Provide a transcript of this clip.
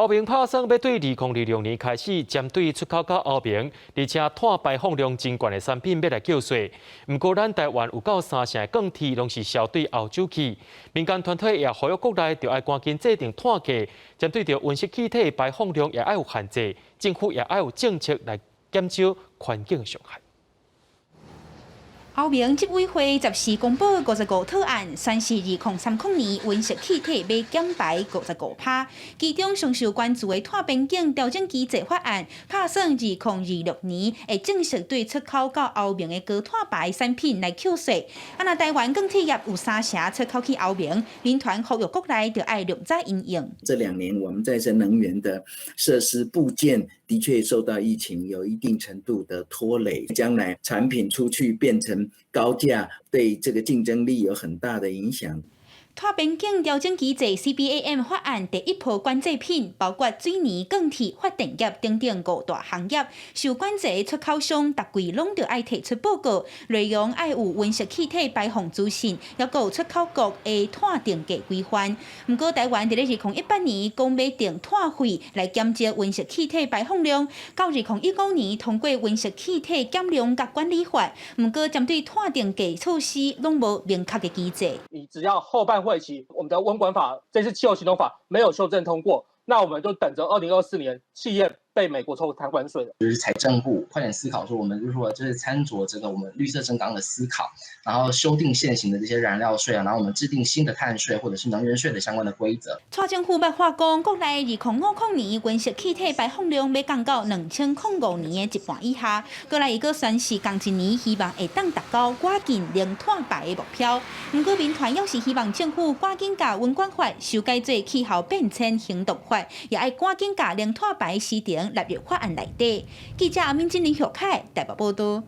歐盟拍算欲對2026年開始，針對出口到歐盟，而且碳排放量真懸的產品欲來扣稅。毋過，咱台灣有夠三成的鋼鐵攏是銷對歐洲去。民間團體也呼籲國內著愛趕緊制定碳價，針對著溫室氣體排放量也愛有限制，政府也愛有政策來減少環境傷害。歐盟執委會十四公布五十五套案，宣示2030年溫室氣體欲減排55%。其中上受關注的碳邊境調整機制法案，拍算2026年會正式對出口到歐盟的高碳排產品來扣稅。啊，若台灣鋼鐵業有三成出口去歐盟，民團呼籲國內著愛量早因應。這2年我們再生能源的設施部件的確受到疫情有一定程度的拖累，將來產品出去變成高價，對這個競爭力有很大的影響。碳邊境調整機制 CBAM 法案第一波管制品，包括水泥、鋼鐵、發電業等等五大行業，受管制的出口商，逐季攏著愛提出報告，內容愛有溫室氣體排放資訊，抑閣有出口國的碳定價規範。毋過台灣佇咧2018年講欲定碳費來減少溫室氣體排放量，到2015年通過溫室氣體減量佮管理法，毋過針對碳定價措施攏無明確的機制。你只要後半會期，我們的溫管法這次氣候行動法沒有修正通過，那我們就等着2024年企業被美國抽碳關稅了。就是財政部快點思考，說我們如何就是參酌這個我們綠色正綱的思考，然後修訂現行的這些燃料稅啊，然後我們制定新的碳稅或者是能源稅的相關的規則。蔡政府捌話講，國內2050年溫室氣體排放量欲降到2005年的一半以下。過來伊閣宣示，仝一年希望會當達到趕緊零碳排的目標。毋過民團猶是希望政府趕緊共溫管法修改做氣候變遷行動法，也愛趕緊共零碳排時程納入法案內底。記者阿敏、金林、許凱台北報道。